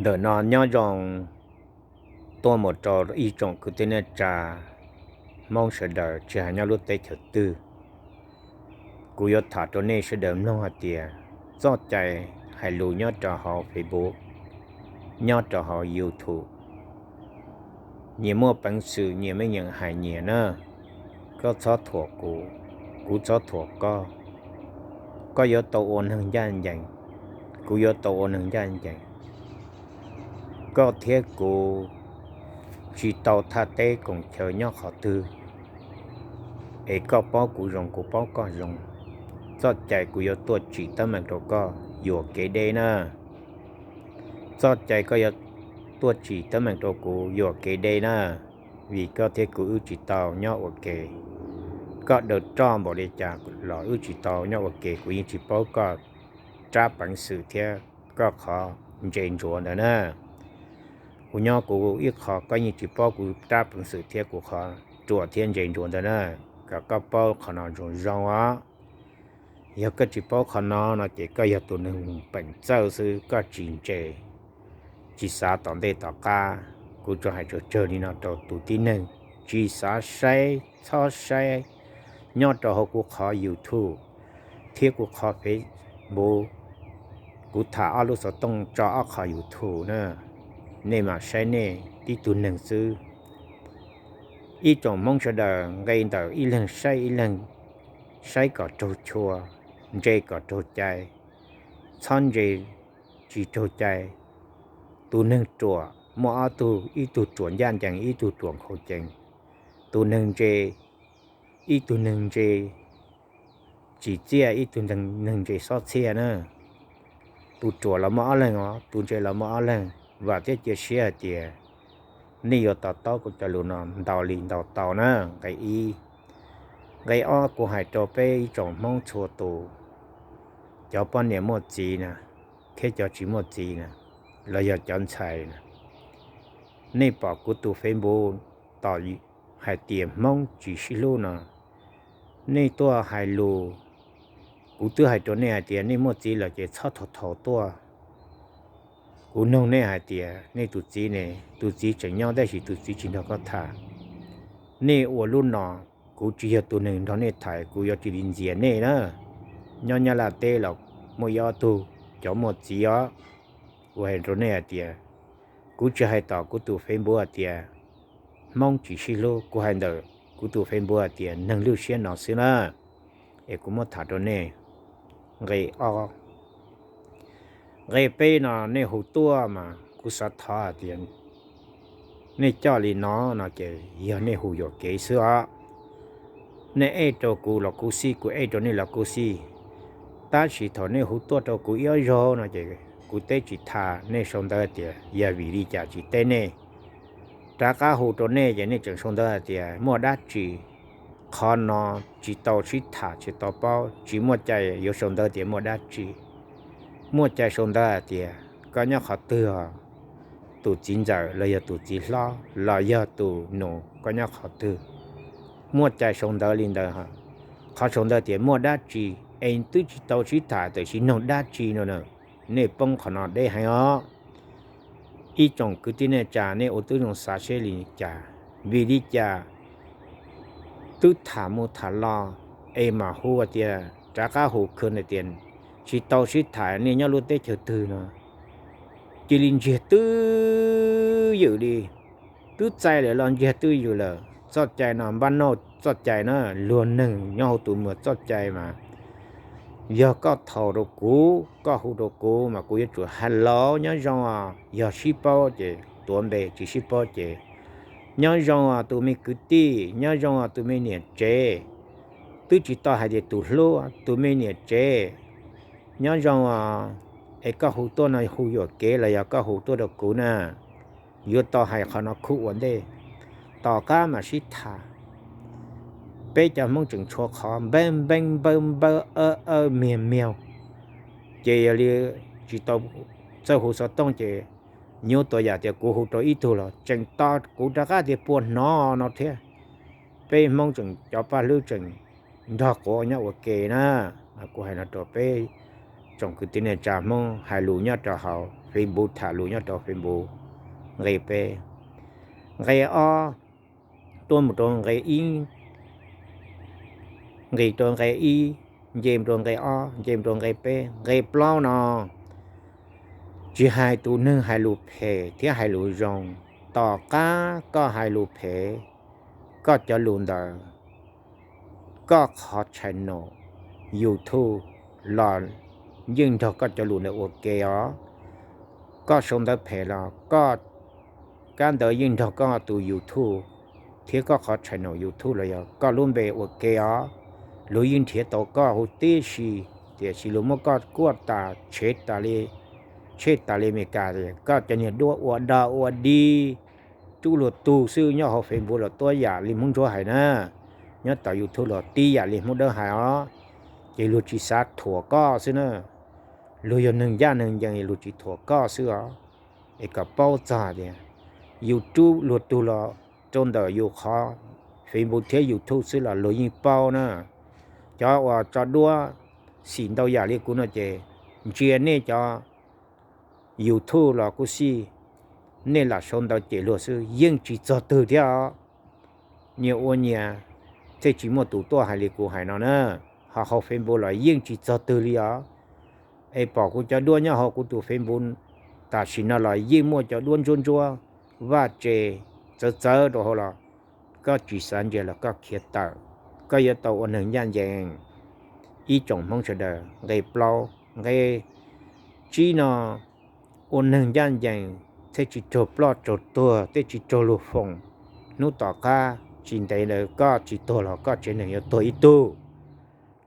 Ntawm no nyob zoo tuaj mus rau ib tsoom kwv tij neej tsa Hmoob sawv daws tsis hais nyob lub teb chaws twg. Kuv yuav tham rau nej sawv daws mloog hais tias txoj cai hais lus nyob rau hauv Facebook, nyob rau hauv YouTube, nyias muaj peev xwm nyias meej yeem hais nyias na. Koj txhob thuam kuv, kuv txhob thuam koj. Koj yuav tau ua neeg ncaj ncees, kuv yuav tau ua neeg ncaj ncees. Koj thiab kuv tsis tau thaj teb koom chaw nyob qhov twg, es koj paub kuv zoo kuv paub koj zoo. Txoj cai kuv yuav tuaj tsim teeb meem rau koj yuam kev deb na. Txoj cai koj yuav tuaj tsim teeb meem rau kuv yuam kev deb na, vim koj thiab kuv wb tsis tau nyob ua ke. Koj daws roj npaum li cas los wb tsis tau nyob ua ke, kuv yeej tsis paub koj rab peev xwm thiab koj qhov ntse ntsuav ntawd na. Kuv nyob kuv ib qho, koj yeej tsis paub kuv rab peev xwm thiab kuv qhov ruam thiab ntse ntsuav ntawd na. Kom koj paub qhov no zoo zoo os. Yog koj tsis paub qhov no no ces koj yog tus neeg peem txawj xwb, koj tsis ntse, tsis xav tom ntej tom qab. Kuv tsuas hais tsawg tsawg li no rau tus tib neeg tsis xav saib, txhob saib nyob rau hauv kuv qhov YouTube thiab kuv qhov Facebook. Kuv tham ob lub xov tooj tso ob qho YouTube na, nej mam saib nej tib tug neeg xwb. Ib tsoom Hmoob sawv daws nqe ntawm ib leeg saib ib leeg, saib kom raug chua, ntse kom raug cai, txhob ntse tsis raug cai. Tus neeg ruam muaj ob tug, ib tug ruam ncaj ncees, ib tug ruam nkhaus cees. Tus neeg ntse, ib tug neeg ntse tsim txiaj, ib tug neeg ntse xob txhiaj na. Tus ruam los muaj ob leeg os, tus ntse los muaj ob leeg. Vam thiab cia siab hais tias nej yuav to taub kuv cov lus no ntau li ntau tau na. Nqe ib. Nqe ob, kuv hais rau peb ib tsoom Hmoob txhua tus, cov poj niam muaj txiv na, thiab cov tsis muaj txiv na, los yog cov ntxhais na, nej pom kuv tus Facebook tom hais tias Hmoob tsis sib hlub no, nej tuaj hais lus, kuv twb hais rau nej hais tias nej muaj txiv lawm ces txhob thaum thaum tuaj. Kuv nug nej hais tias nej tus txiv ne, tus txiv tseem nyob tab sis tus txiv tsis nrog koj tham. Nej ua lub no, kuv tsis yog tus neeg nrog nej tham, kuv yuav cia li ntxias nej na. Nyob Nyab Laj teb los muaj ib ob tug cov muaj txiv os. Kuv hais rau nej hais tias, kuv tsis hais tom kuv tus Facebook hais tias Hmoob tsis sib hlub, kuv hais ntawm kuv tus Facebook hais tias neeg lwj siab no xwb na. Es kuv muab tham rau nej. Nqe ob. Nqe peb no nej hu tuaj mas kuv xav thov hais tias nej coj li no no ces yog nej hu yuam kev xwb os. Nej ej rau kuv los kuv xij, kuv ej rau nej los kuv xij. Tab sis thaum nej hu tuaj rau kuv ib ob zaug no ces kuv teb tsis tas, nej sau ntawv tias yog vim li cas tsis teb nej. Rov qab hu rau nej ces nej tseem sau ntawv hais tias muaj dab tsi. Qhov no tsis tau sib tham tsis tau paub, tsis muaj cai yuav sau ntawv tias muaj dab tsi. Muaj cai sau ntawv hais tias koj nyob qhov twg os, tus txiv ntxawm los yog tus txiv hlob los yog tus nus, koj nyob qhov twg. Muaj cai sau ntawv li ntawd. Qhov sau ntawv tias muaj dab tsi, es twb tsis tau sib tham tiam sis nug dab tsi no na. Nej poob qhov no deb heev os. Ib tsoom kwv tij neej tsa, nej ua tib zoo xav seb li cas, vim li cas twb tham mus tham los es mam hu tias rov qab hu khw tias tsis tau sib tham, nej nyob lub teb chaws twg no. Cia li ntsiag twb ywm li, twb txais lawm los ntsiag twb ywm lawm. Txoj cai no npaj noj txoj cai na, luag neeg nyob hauv tus muam txoj cai mas yog koj thaum rau kuv, koj hu rau kuv mas kuv yuav tsum hais los nyob zoo os, yog sib paub ces tuav npe, tsis sib paub ces nyob zoo os tus me kwv tij, nyob zoo os tus me niam tsev. Twb tsis tau hais tias tus hlub, tus me niam tsev, nyob zoo os. Es koj hu tuaj no hu yuam kev los yog koj hu tuaj rau kuv na? Yuav tau hais qhov no khub ua ntej, tom qab mam sib tham. Peb cov Hmoob tseem tshuav qhov npawb npeeb npawb npawb awb awb miag miag, ces yog li tsis tau txawj hu xov tooj ces nyuaj tua yam tias kuv hu rau ib tug los tseem tos kuv rov qab tias puas hnov no thiab. Peb Hmoob tseem cov paj hlwb tseem nrog quav nyob ua ke na. Kuv hais no rau peb tsoom kwv tij neej tsa Hmoob hais lus nyob rau hauv Facebook, tham lus nyob rau Facebook, nqe peb, nqe ob, tuaj mus rau nqe ib, nqis rau nqe ib, nce mus rau nqe ob, nce mus rau nqe peb, nqe plaub no, tsis hais tus neeg hais lus phem thiab hais lus zoo, tom qab koj hais lus phem, koj cov lus ntawd, koj qhov channel YouTube los yeej nrog koj cov lus ntawd ua ke os. Koj sau ntawv phem los koj, kab ntawd yeej nrog koj tus YouTube thiab koj qhov channel YouTube los yog koj lub npe ua ke os. Luag yeej nrhiav tau koj huv tib si, tiam sis luag muab koj kuaj tas tshev tas li, tshev tas li Amelikas, koj cov niag duab ua dog ua dig, rub luag tug xwb, nyob hauv Facebook los tuab yam li Hmoob Ntsuab hais na, nyob tom YouTube los tib yam li Hmoob Dawb hais os. Ces luag tsis xav thuam koj xwb na, luag yog neeg ncaj neeg ncees luag tsis thuam koj xwb os. Es kom paub txog tias yus rub luag tug los rau ntawm yus qhov Facebook thiab YouTube xwb los luag yeej paub na. Cov uas tso duab xim ntau yam li kuv no ces ntsia nej cov YouTube los kuj xij, nej lam sau ntawv cem luag xwb yeej tsis txog twg thiab os. Nyias ua nyias, thiaj tsis muaj tus tuaj hais li kuv hais no na. Ho hauv Facebook los yeej tsis txog twg li os. Es pom kuv cov duab nyob hauv kuv tus Facebook tam sim no los yeej muaj cov duab ntsuab ntsuab, vaj tse, txawv txawv rau hauv los koj tsis xav ntsia los koj khiav tawm, koj yuav tau ua neeg ncaj ncees. Ib tsoom Hmoob sawv daws, nqe plaub, nqe tsib no, ua neeg ncaj ncees thiaj tsis raug ploj raug tuag, thiaj tsis raug luag foom. Hnub tom qab tsis ntev ntawd koj tsis tuag los koj tsev neeg yuav tuag ib tug,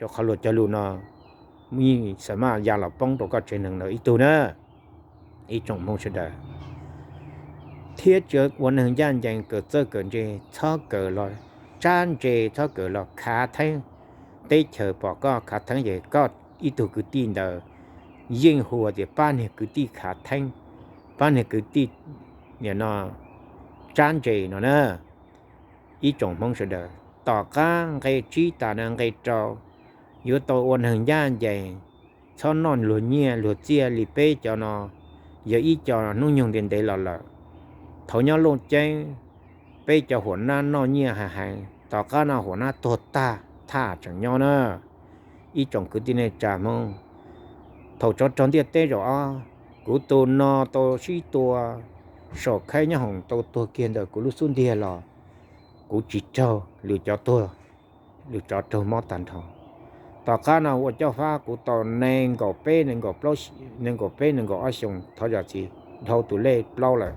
rau qhov luag cov lus no yeej xa maj ya los poob rau koj tsev neeg ntawd ib tug na. Ib tsoom Hmoob sawv daws, thiab tsis ua neeg ncaj ncees, kawm txawj kawm ntse, txhob kawm los tsab ntse, txhob kawm los khav theeb. Teb chaws pom koj khav theeb ces koj ib tug kwv tij ntawd yeej hu tias pab niag kwv tij khav theeb, pab niag kwv tij nim no tsab ntse no na. Ib tsoom Hmoob sawv daws, tom qab nqe tsib tas na nqe rau, yuav tau ua neeg ncaj ncees, txhob noj luag nyiaj luag txiaj li peb cov no, yog ib co hnub nyoog ntev ntev los lawm. Thaum nyob Looj Ceeb, peb cov huam nab noj nyiaj heev heev, tom qab no huam nab tuag tag thaj tseem nyob na. Ib tsoom kwv tij neej tsa Hmoob, thaum tsov rog ntiaj teb zaum ob, kuv tus no tau sib tua saum khaib nyob hoom tau tuag kiag ntawm kuv lub xub ntiag los kuv tsis raug, lwm cov tuag, lwm cov raug mob tag nrho. Tom qab no ua cov fab kuv tau nees nkaum peb, nees nkaum peb, nees nkaum ob xyoos, thov zam txim, dhau tus lej plaub lawm,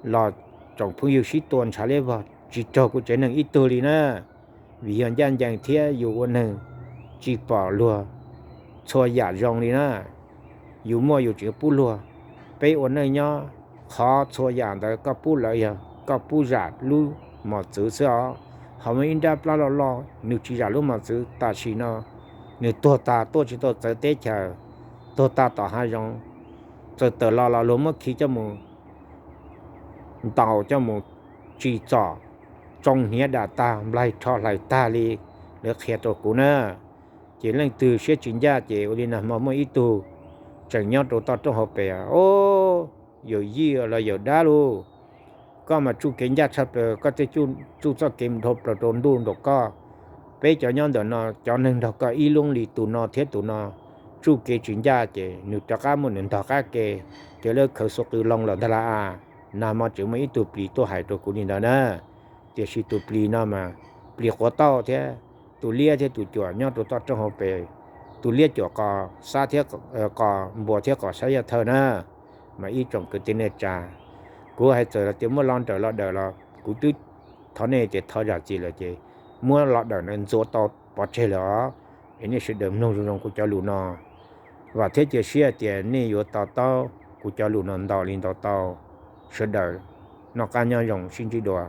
los tsoom phooj ywg sib tua ntshav liab vog tsis raug kuv tsev neeg ib tug li na. Vim yog ncaj ncees thiab yus ua neeg tsis pom luag txhua yam zoo li na. Yus muaj yus tseem pub luag. Peb ua neej nyob, qhov txhua yam ntawd koj pub lawv yog koj pub zam lub mos txwv xwb os. Ho muaj ib nrab plab loj loj nws tsis zam lub mos txwv, tam sim no nws tuag tas tuaj tsis tau txawv teb chaws, tuag tas tom hav zoov, txawm tawm los los luag muab khi coj mus ntaus, coj mus tsim txom, tsoo hniav dam tag, nplaig rho hlais tag li, lawv qhia rau kuv na. Ces leej twg siab tsis ncaj ces ua li nag hmo muaj ib tug tseem nyob rau toj roob hauv pes, o, yawm yij los yawm dab lauj, koj mas tsuj kev ncaj tshaj plaws, koj thiaj tsuj txoj kev mus dhau plaws rau ntuj nraum koj. Peb cov nyob ntawm no cov neeg nrog koj ib lub li tus no thiab tus no tsuj kev tsis ncaj ces nws rov qab muaj nws ntog qab ke, ces lawv khaws xuv qws loo lawm ntag las as. Nag hmo tseem muaj ib tug plis tuaj hais rau kuv li ntawd na. Tiam sis tus plis no mas plis quav tauj thiab, tus liab thiab tus cuam nyob rau toj roob hauv pes, tus liab cuam qos xab thiab, qos npua thiab qos xab yaj thawj na. Mas ib tsoom kwv tij neej tsa, kuv hais txawm los tias muab lo nrawm lo dawm los kuv twb thov nej tias thov zam txim lawm ces muab lo dawm ntawd ntxuav tau pov tseg lawm os. Es nej sawv daws mloog zoo zoo kuv cov lus no, vam thiab cia siab tias nej yuav to taub kuv cov lus no ntau li ntau tau. Sawv daws noj qab nyob zoo, sib ntsib dua.